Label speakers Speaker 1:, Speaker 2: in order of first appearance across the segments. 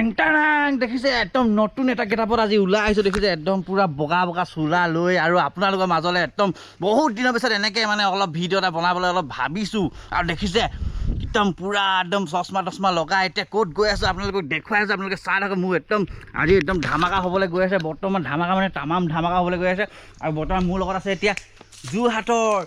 Speaker 1: টেং টেং দেখিছে একদম নতুন এটা গেটআপত আজি ওলাই আহিছোঁ। দেখিছে একদম পূৰা বগা বগা চোলা লৈ আৰু আপোনালোকৰ মাজলৈ একদম বহুত দিনৰ পিছত এনেকৈ মানে অলপ ভিডিঅ' এটা বনাবলৈ অলপ ভাবিছোঁ। আৰু দেখিছে একদম পূৰা একদম চশমা তচমা লগাই এতিয়া ক'ত গৈ আছোঁ আপোনালোকক দেখুৱাই আছোঁ, আপোনালোকে চাই থাকক। মোৰ একদম আজি একদম ধামাকা হ'বলৈ গৈ আছে, বৰ্তমান ধামাকা মানে তামাম ধামাকা হ'বলৈ গৈ আছে। আৰু বৰ্তমান মোৰ লগত আছে এতিয়া যোৰহাটৰ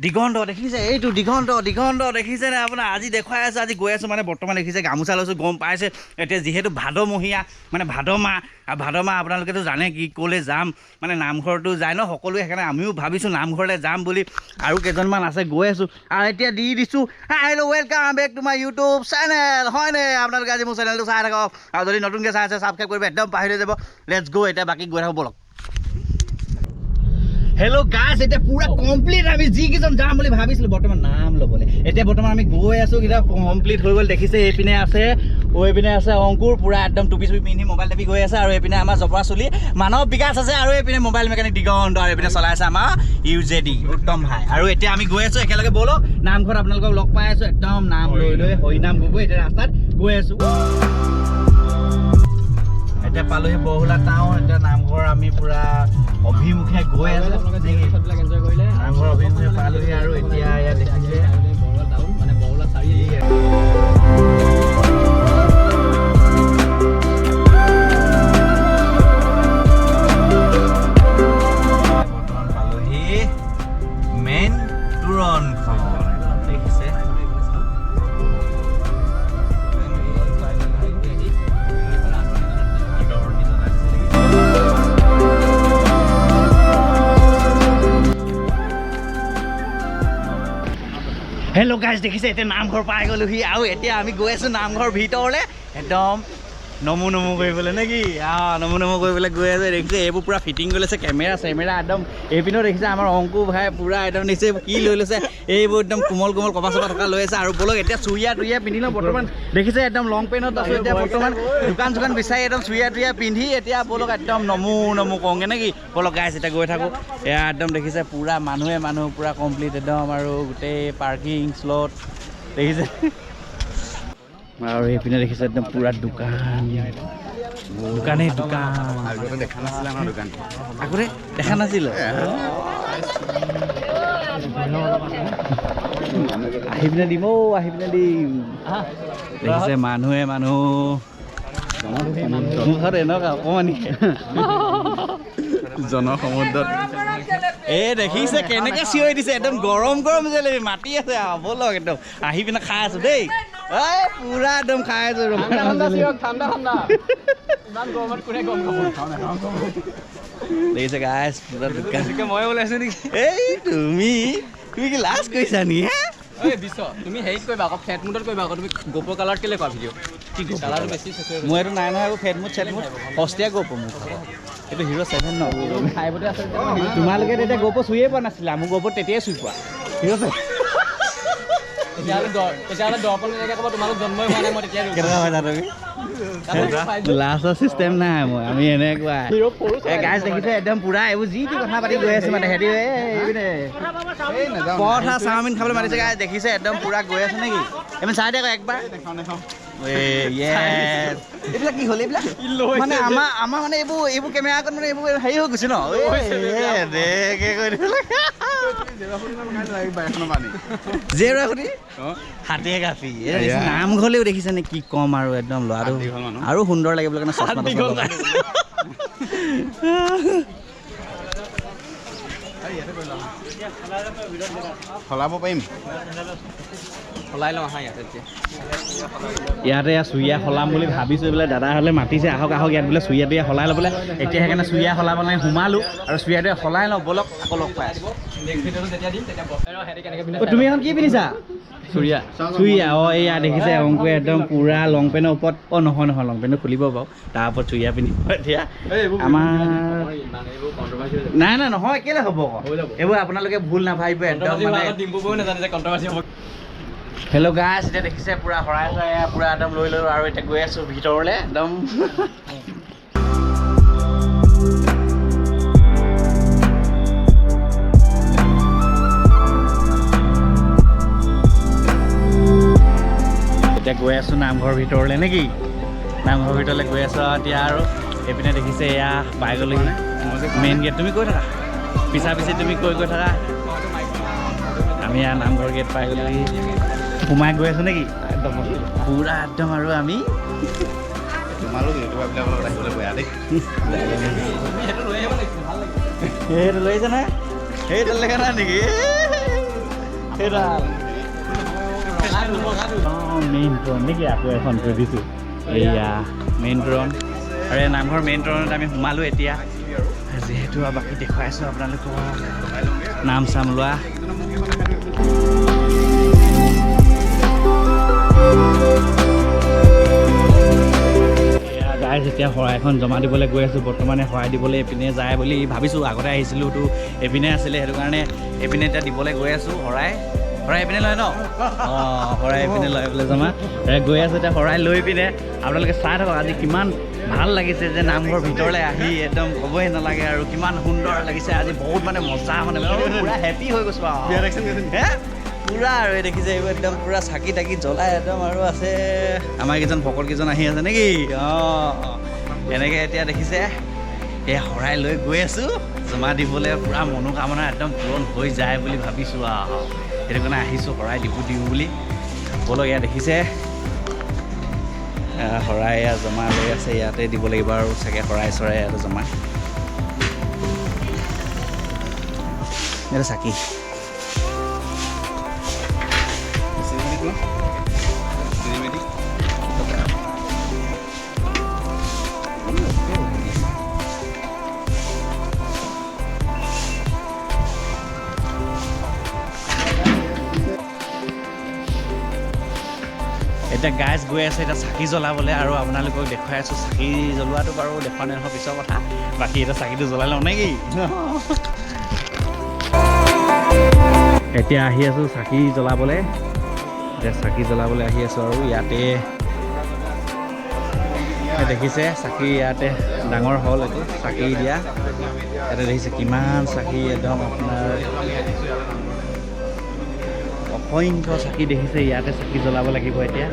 Speaker 1: দিগন্ত। দেখিছে এইটো দিগন্ত, দিগন্ত দেখিছেনে আপোনাৰ? আজি দেখুৱাই আছোঁ, আজি গৈ আছোঁ মানে বৰ্তমান দেখিছে গামোচা লৈছোঁ, গম পাইছে এতিয়া যিহেতু ভাদমহীয়া মানে ভাদ মাহ, আৰু ভাদ মাহ আপোনালোকেতো জানে কি ক'লৈ যাম, মানে নামঘৰটো যায় ন সকলোৱে, সেইকাৰণে আমিও ভাবিছোঁ নামঘৰলৈ যাম বুলি। আৰু কেইজনমান আছে গৈ আছোঁ। আৰু এতিয়া দি দিছোঁ hello, welcome back to my YouTube channel. হয়নে আপোনালোকে আজি মোৰ চেনেলটো চাই থাকক, আৰু যদি নতুনকৈ চাই আছে ছাবস্ক্ৰাইব কৰিব একদম পাহৰি যাব। Let's গ', এতিয়া বাকী গৈ থাকোঁ ব'লক। হেল্ল' গাইজ, এতিয়া পুৰা কমপ্লিট আমি যিকেইজন যাম বুলি ভাবিছিলোঁ বৰ্তমান নাম ল'বলৈ, এতিয়া বৰ্তমান আমি গৈ আছোঁ। কিবা কমপ্লিট হৈ গ'ল দেখিছে, এইপিনে আছে এইপিনে আছে অংকুৰ, পুৰা একদম টুপি চুপি পিন্ধি মোবাইল টিপি গৈ আছে। আৰু এইপিনে আমাৰ জবৰা চুলি মানৱ বিকাশ আছে, আৰু এইপিনে মোবাইল মেকানিক দিগন্ত, আৰু এইপিনে চলাই আছে আমাৰ ইউ জে ডি উত্তম ভাই। আৰু এতিয়া আমি গৈ আছোঁ একেলগে, ব'লক নামঘৰত আপোনালোকক লগ পাই আছোঁ। একদম নাম লৈ লৈ হৰিনাম গগৈ এতিয়া ৰাস্তাত গৈ আছোঁ। এতিয়া পালোহি বৰহোলা টাউন। এতিয়া নামঘৰ আমি পুৰা অভিমুখে গৈ আছোঁ, নামঘৰ অভিমুখে পালোহি। আৰু এতিয়া ইয়াত দেখিছে বৰ্তমান পালোহি মেইন তোৰণখন দেখিছে। আদৰণি জনাইছে। হেল্ল' গাইজ, দেখিছে এতিয়া নামঘৰ পাই গ'লোহি। আৰু এতিয়া আমি গৈ আছোঁ নামঘৰ ভিতৰলৈ একদম নমো নমো কৰিবলৈ নে কি, নমো নমো কৰিবলৈ গৈ আছোঁ। দেখিছে এইবোৰ পূৰা ফিটিং কৰি লৈছে, কেমেৰা চেমেৰা একদম। এইপিনেও দেখিছে আমাৰ অংকু ভাই পূৰা একদম দেখিছে কি লৈ লৈছে, এইবোৰ একদম কোমল কোমল কপা চপা থকা লৈ আছে। আৰু ব'লক এতিয়া চুৰিয়া টুৰিয়া পিন্ধি লওঁ। বৰ্তমান দেখিছে একদম লং পেণ্টত আছোঁ এতিয়া বৰ্তমান, দোকান চোকান বিচাৰি একদম চুৰিয়া টুৰিয়া পিন্ধি এতিয়া ব'লক একদম নমো নমো কওঁগৈ নে কি। ব'লক গাইজ এতিয়া গৈ থাকোঁ। এয়া একদম দেখিছে পূৰা মানুহে মানুহ পূৰা কমপ্লিট একদম, আৰু গোটেই পাৰ্কিং শ্লট দেখিছে। আৰু এইপিনে দেখিছে একদম পূৰা দোকান, দোকানেই দোকান। আগতে দেখা নাছিলে, আহি পিনে দিম অ', আহি পিনে দিম। দেখিছে মানুহে মানুহ, মুখত এনেকুৱা অকণমানি
Speaker 2: জনসমুদ্ৰত।
Speaker 1: এই দেখিছে কেনেকে চিঞৰি দিছে, একদম গৰম গৰম জেলেবি মাতি আছে। আৰু ব'লক একদম আহি পিনে খাই আছো দেই, এই পুৰা একদম খাই আছো। দেখিছে গাইজ পুৰা দোকান।
Speaker 3: মই ওলাইছো নেকি?
Speaker 1: এই তুমি তুমি কি লাজ কৰিছা নি হে?
Speaker 3: তুমি হেৰিত কৰিবা আকৌ, ফেট মুডত কৰিবা আকৌ, তুমি গোপৰ কালাৰত কেলে কোৱা ভিডিঅ'?
Speaker 1: কি
Speaker 3: কালাৰটো বেছি?
Speaker 1: মোৰ এইটো নাই নহয়, ফেট মুড চেট মুড সস্তীয়া গোপ মোৰ, এইটো হিৰ' 7 ন। তোমালোকে তেতিয়া গোপ চুইয়ে পোৱা নাছিলা, মোৰ গোপত তেতিয়াই চুই পোৱা। ঠিক আছে, লাজৰ চিষ্টেম নাই মই, আমি এনেকুৱা গাইজ দেখিছে একদম পুৰা এইবোৰ যি টি কথা পাতি গৈ আছো মানে। সিহঁতি এইপিনে পৰঠা চাওমিন খাবলৈ মাতিছে। গাইজ দেখিছে একদম পুৰা গৈ আছে নেকি? এইপিনে চাই দিয়ক একবাৰ। এইবিলাক কি হ'ল এইবিলাক মানে আমাৰ আমাৰ মানে এইবোৰ এইবোৰ কেমেৰা আগত মানে এইবোৰ হেৰি হৈ গৈছে ন। হাতীয়ে কাফি নামঘৰলেও দেখিছে নে কি কম। আৰু একদম ল'ৰাটো আৰু সুন্দৰ লাগিব কাৰণে চশমা লগাই।
Speaker 2: সলাব পাৰিম,
Speaker 3: সলাই লওঁ আহা ইয়াতে।
Speaker 1: ইয়াতে চুৰিয়া সলাম বুলি ভাবিছোঁ, বোলে দাদা হ'লে মাতিছে আহক আহক ইয়াত বোলে চুৰিয়া টুৰিয়া সলাই ল'বলৈ। এতিয়া সেইকাৰণে চুৰিয়া সলাবলৈ সোমালোঁ আৰু চুৰিয়া টুৰিয়া সলাই লওঁ ব'লক, আকৌ লগ পাই আছোঁ। তুমি এখন কি পিন্ধিছা?
Speaker 3: চুৰিয়া।
Speaker 1: চুৰিয়া, অঁ এইয়া দেখিছে অংকুৰে একদম পূৰা লং পেণ্টৰ ওপৰত, অঁ নহয় নহয় লং পেণ্টটো খুলিব বাৰু, তাৰ ওপৰত চুৰিয়া পিন্ধিব। এতিয়া আমাৰ নাই নাই নহয় কেলৈ হ'ব আকৌ এইবোৰ, আপোনালোকে ভুল নাভাবিব একদম মানে। হেল্ল' গাইজ, এতিয়া দেখিছে পূৰা শৰাই চৰাই পূৰা একদম লৈ ল'লোঁ আৰু এতিয়া গৈ আছোঁ ভিতৰলৈ একদম। এতিয়া গৈ আছোঁ নামঘৰৰ ভিতৰলৈ নেকি? নামঘৰৰ ভিতৰলৈ গৈ আছোঁ এতিয়া। আৰু এইপিনে দেখিছে এয়া পাই গ'লোহি মেইন গেট। তুমি কৈ থাকা, পিছা পিছি তুমি কৈ কৈ থাকা। আমি এয়া নামঘৰ গেট পাই গ'লোহি, সোমাই গৈ আছোঁ নেকি একদম পূৰা একদম। আৰু আমি
Speaker 2: তোমালোক ইউটিউবাৰবিলাকৰ লগত আহিবলৈ বেয়া দেই।
Speaker 1: সেইটো লৈ আহিছে নে? সেইডাল দেখা নাই নেকি? সেইডাল মেইন তোৰণ নেকি? আকৌ এখন কৈ দিছোঁ, এয়া মেইন তোৰণ। আৰু এই নামঘৰ মেইন তোৰণত আমি সোমালোঁ এতিয়া, যিহেতু আৰু বাকী দেখুৱাই আছোঁ আপোনালোকক নাম চাম লোৱা। গাইজ এতিয়া শৰাইখন জমা দিবলৈ গৈ আছোঁ। বৰ্তমানে শৰাই দিবলৈ এইপিনে যায় বুলি ভাবিছোঁ, আগতে আহিছিলোঁতো এইপিনে আছিলে, সেইটো কাৰণে এইপিনে এতিয়া দিবলৈ গৈ আছোঁ। শৰাই শৰাই এইপিনে লয় ন? অঁ, শৰাই এইপিনে লয় বোলে জমা। গৈ আছোঁ এতিয়া শৰাই লৈ পিনে। আপোনালোকে চাই থাকক আজি কিমান ভাল লাগিছে যে নামঘৰ ভিতৰলৈ আহি, একদম ক'বই নালাগে আৰু কিমান সুন্দৰ লাগিছে আজি। বহুত মানে মজা, মানে পূৰা হেপী হৈ গৈছোঁ আৰু পূৰা। আৰু এই দেখিছে এইবোৰ একদম পূৰা চাকি তাকি জ্বলাই একদম। আৰু আছে আমাৰ কেইজন ভকতকেইজন আহি আছে নেকি? অঁ, এনেকৈ এতিয়া দেখিছে এই শৰাই লৈ গৈ আছোঁ জমা দিবলৈ। পূৰা মনোকামনা একদম পূৰণ হৈ যায় বুলি ভাবিছোঁ আৰু সেইটো কাৰণে আহিছোঁ শৰাই দিব দিওঁ বুলি। ব'লক, এয়া দেখিছে শৰাই এয়া জমা লৈ আছে, ইয়াতে দিব লাগিব আৰু চাগে শৰাই চৰাই ইয়াতে জমা। ইয়াতে চাকি এতিয়া গাইজ গৈ আছে এতিয়া চাকি জ্বলাবলৈ। আৰু আপোনালোকক দেখুৱাই আছোঁ চাকি জ্বলোৱাটো বাৰু দেখুওৱা নাই নহয়, পিছৰ কথা। বাকী এতিয়া চাকিটো জ্বলাই লওঁ নেকি? এতিয়া আহি আছোঁ চাকি জ্বলাবলৈ। এতিয়া চাকি জ্বলাবলৈ আহি আছোঁ আৰু ইয়াতে দেখিছে চাকি, ইয়াতে ডাঙৰ হল এইটো চাকি দিয়া। ইয়াতে দেখিছে কিমান চাকি, একদম আপোনাৰ অসংখ্য চাকি দেখিছে। ইয়াতে চাকি জ্বলাব লাগিব এতিয়া।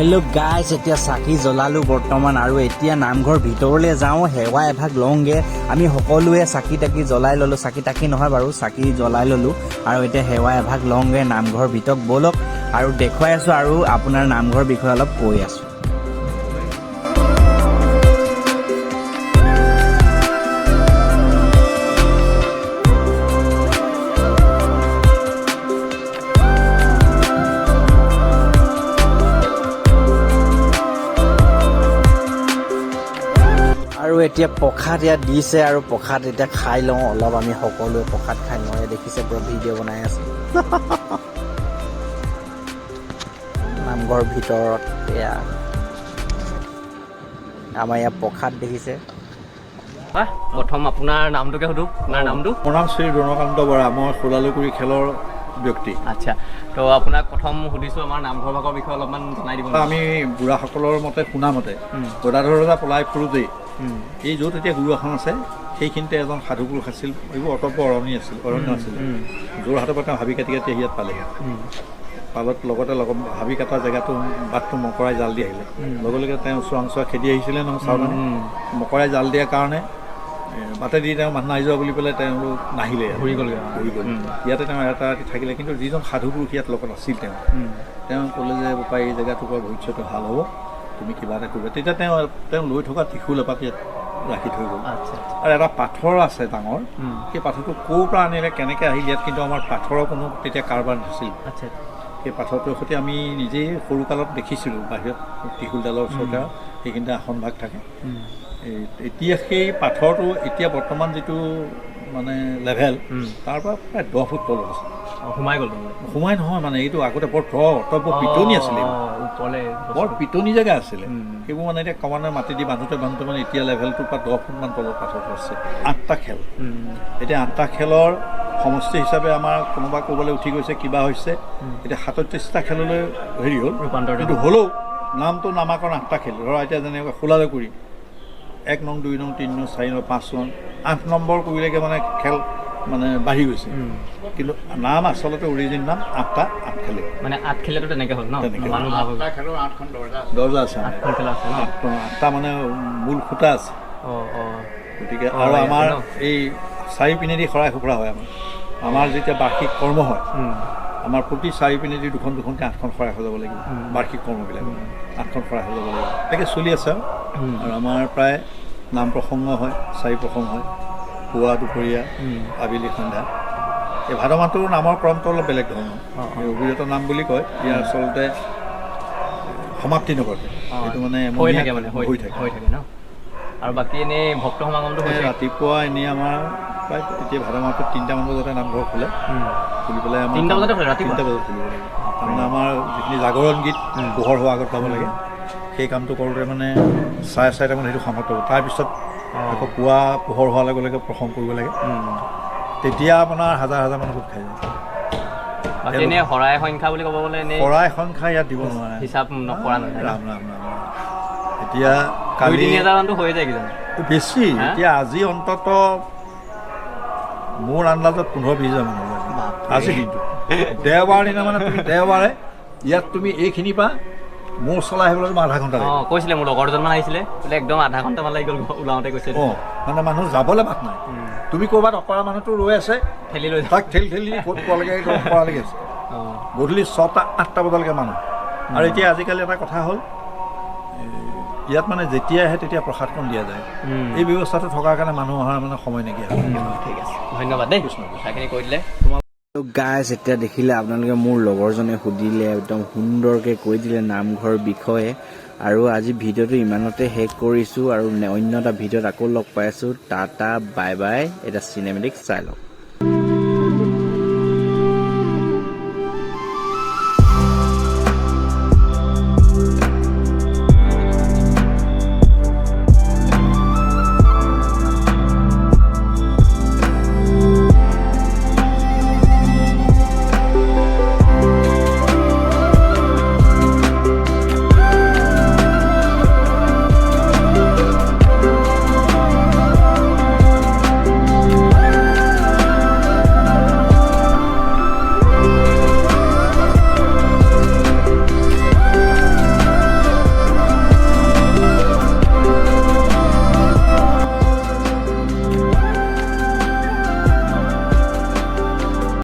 Speaker 1: হেল্ল' গাইজ, এতিয়া চাকি জ্বলালোঁ বৰ্তমান। আৰু এতিয়া নামঘৰ ভিতৰলৈ যাওঁ, সেৱা এভাগ লওঁগৈ। আমি সকলোৱে চাকি তাকি জ্বলাই ল'লোঁ, চাকি তাকি নহয় বাৰু, চাকি জ্বলাই ল'লোঁ। আৰু এতিয়া সেৱা এভাগ লওঁগৈ নামঘৰ ভিতৰত। ব'লক আৰু দেখুৱাই আছোঁ আৰু আপোনাৰ নামঘৰ বিষয়ে অলপ কৈ আছোঁ। আৰু এতিয়া প্ৰসাদ ইয়াত দিছে আৰু প্ৰসাদ এতিয়া খাই লওঁ অলপ। আমি সকলোৱে প্ৰসাদ খাই লওঁ। দেখিছে পুৰা ভিডিঅ' বনাই আছে নামঘৰ ভিতৰত। এয়া আমাৰ ইয়াত প্ৰসাদ দেখিছে।
Speaker 3: প্ৰথম আপোনাৰ নামটোকে সুধো, আপোনাৰ নামটো?
Speaker 4: মোৰ নাম শ্ৰী ৰণকান্ত বৰা, মই সোলালুকুৰি খেলৰ ব্যক্তি।
Speaker 3: আচ্ছা, তো আপোনাক প্ৰথম সুধিছোঁ আমাৰ নামঘৰ ভাগৰ বিষয়ে অলপমান জনাই দিব।
Speaker 4: আমি বুঢ়াসকলৰ মতে শুনা মতে গদাধৰ ৰজা পলাই ফুৰোঁতেই এই য'ত এতিয়া গুৰু আসন আছে সেইখিনিতে এজন সাধু পুৰুষ আছিল। এইবোৰ অটব্য অৰণ্য আছিল, অৰণ্য আছিল। যোৰহাটৰ পৰা তেওঁ হাবি কাটি কাটি ইয়াত পালেগৈ। পালত লগতে লগত হাবি কটা জেগাটো বাটটো মকৰাই জাল দি আহিলে। লগে লগে তেওঁ চোৰাংচোৱা খেদি আহিছিলে নহয় চাওঁতে, মকৰাই জাল দিয়াৰ কাৰণে বাটেদি তেওঁ মানুহ নাই যোৱা বুলি পেলাই তেওঁলোক নাহিলে,
Speaker 3: ঘূৰি গ'লগৈ।
Speaker 4: ঘূৰি গ'ল। ইয়াতে তেওঁ এটা ৰাতি থাকিলে। কিন্তু যিজন সাধু পুৰুষ ইয়াত লগত আছিল, তেওঁ ক'লে যে বোপাই, এই জেগাটোৰ পৰা ভৱিষ্যতে ভাল হ'ব, তুমি কিবা এটা কৰিবা। তেতিয়া তেওঁ লৈ থকা ত্ৰিশূল এপাত ইয়াত ৰাখি থৈ গ'ল। আৰু এটা পাথৰ আছে ডাঙৰ, সেই পাথৰটো ক'ৰ পৰা আনিলে, কেনেকৈ আহিল ইয়াত, কিন্তু আমাৰ পাথৰৰ কোনো তেতিয়া কাৰবাৰ নাছিল। সেই পাথৰটোৰ সৈতে আমি নিজেই সৰুকালত দেখিছিলোঁ বাহিৰত ত্ৰিশূলডালৰ ওচৰতে সেইখিনিতে আসন ভাগ থাকে। এতিয়া সেই পাথৰটো এতিয়া বৰ্তমান যিটো মানে লেভেল, তাৰ পৰা প্ৰায় 10 ফুট তলত আছে।
Speaker 3: সোমাই গ'ল?
Speaker 4: সোমাই নহয়, মানে এইটো আগতে বৰ বৰ পিটনি আছিলে, বৰ পিটনি জেগা আছিলে। সেইবোৰ মানে এতিয়া ক্ৰমান্বয়ে মাটি দি বান্ধোতে বান্ধোতে মানে এতিয়া লেভেলটোৰ পৰা 10 ফুটমান তলত পাথৰটো আছে। 8টা খেল, এতিয়া 8টা খেলৰ সমষ্টি হিচাপে আমাৰ কোনোবা ক'ৰবালৈ উঠি গৈছে, কিবা হৈছে, এতিয়া 37টা খেললৈ হেৰি হ'ল, কিন্তু হ'লেও নামটো নামাকৰণ 8টা খেল। ধৰা এতিয়া যেনেকৈ খোলালে কৰি 1 নং, 2 নং, 3 নং, 4 নং, 5 নং, 8 নম্বৰ কৰিলৈকে মানে খেল মানে বাঢ়ি গৈছে, কিন্তু নাম আচলতে অৰিজিন নাম 8টা 8 খেলে।
Speaker 3: মানে 8 খেলেতো তেনেকৈ হ'ল ন?
Speaker 4: দৰ্জা আছে, 8টা মানে মূল খুঁটা আছে। গতিকে আৰু আমাৰ এই চাৰিপিনেদি শৰাই সঁফুৰা হয়। আমাৰ যেতিয়া বাৰ্ষিক কৰ্ম হয়, আমাৰ প্ৰতি চাৰিপিনেদি দুখন দুখনকৈ 8খন শৰাই সজাব লাগিব। বাৰ্ষিক কৰ্মবিলাক 8খন শৰাই সজাব লাগিব, তেনেকৈ চলি আছে। আৰু আমাৰ প্ৰায় নাম প্ৰসংগ হয়, 4 প্ৰসংগ হয়, পুৱা, দুপৰীয়া, আবেলি, সন্ধ্যা। এই ভাদ মাহটোৰ নামৰ ক্ৰমটো অলপ বেলেগ ধৰণৰ, এই অবিৰত নাম বুলি কয়। ইয়াৰ আচলতে সমাপ্তি নঘটে, এইটো মানে
Speaker 3: হৈ থাকে, মানে হৈ থাকে ন। আৰু বাকী এনেই ভক্ত সমাগমটো
Speaker 4: ৰাতিপুৱা এনেই আমাৰ প্ৰায় এতিয়া ভাদ মাহটোত 3টামান বজাতে নামঘৰ খোলে, খুলি পেলাই আমাৰ
Speaker 3: 3টা বজাতে খোলে, ৰাতিপুৱা
Speaker 4: 3টা বজাত খুলিব লাগে। তাৰমানে আমাৰ যিখিনি জাগৰণ গীত পোহৰ হোৱাৰ আগত গাব লাগে, সেই কামটো কৰোঁতে মানে 4:30মান সেইটো সমাপ্ত হ'ব। তাৰপিছত আকৌ পুৱা পোহৰ হোৱাৰ লগে লগে প্ৰসংগ কৰিব লাগে, তেতিয়া আপোনাৰ হাজাৰ হাজাৰ মানুহ গোট খাই যায়।
Speaker 3: শৰাই সংখ্যা বুলি ক'ব গ'লে
Speaker 4: শৰাই সংখ্যা ইয়াত দিব নোৱাৰে,
Speaker 3: হিচাপ নকৰা নহয়।
Speaker 4: ৰাম ৰাম ৰাম। এতিয়া কালি
Speaker 3: 2-3 হাজাৰমানটো হৈ যায় কিজানি,
Speaker 4: বেছি। এতিয়া আজি অন্তত মোৰ আন্দাজত 15-20 হাজাৰ মানুহ আজিৰ দিনটো। দেওবাৰ দিনা মানে তুমি দেওবাৰে ইয়াত তুমি এইখিনিৰ পৰা মোৰ ওচৰলৈ আহিবলৈ তোমাৰ আধা ঘণ্টা লাগিব।
Speaker 3: কৈছিলে মোৰ লগৰ দুজনমান আহিছিলে, বোলে একদম আধা ঘণ্টামান লাগি গ'ল ওলাওঁতে কৈছে।
Speaker 4: মানে মানুহ যাবলৈ বাট নাই, তুমি ক'ৰবাত অকৰা মানুহটো ৰৈ আছে,
Speaker 3: ঠেলি লৈ
Speaker 4: তাক ঠেলি ঠেলি ক'ত পোৱালৈকে পোৱালৈকে আছে। গধূলি 6টা-8টা বজালৈকে মানুহ। আৰু এতিয়া আজিকালি এটা কথা হ'ল, ইয়াত মানে যেতিয়া আহে তেতিয়া প্ৰসাদকণ দিয়া যায়। এই ব্যৱস্থাটো থকাৰ কাৰণে মানুহ অহাৰ মানে সময় নাইকিয়া।
Speaker 3: ঠিক আছে, ধন্যবাদ দেই, কথাখিনি কৈ দিলে।
Speaker 1: গাইজ, এতিয়া দেখিলে আপোনালোকে মোৰ লগৰজনে সুধিলে, একদম সুন্দৰকৈ কৈ দিলে নামঘৰৰ বিষয়ে। আৰু আজি ভিডিঅ'টো ইমানতে শেষ কৰিছোঁ আৰু অন্য এটা ভিডিঅ'ত আকৌ লগ পাই আছোঁ। Tata, bye bye. এটা চিনেমেটিক চাই লওক।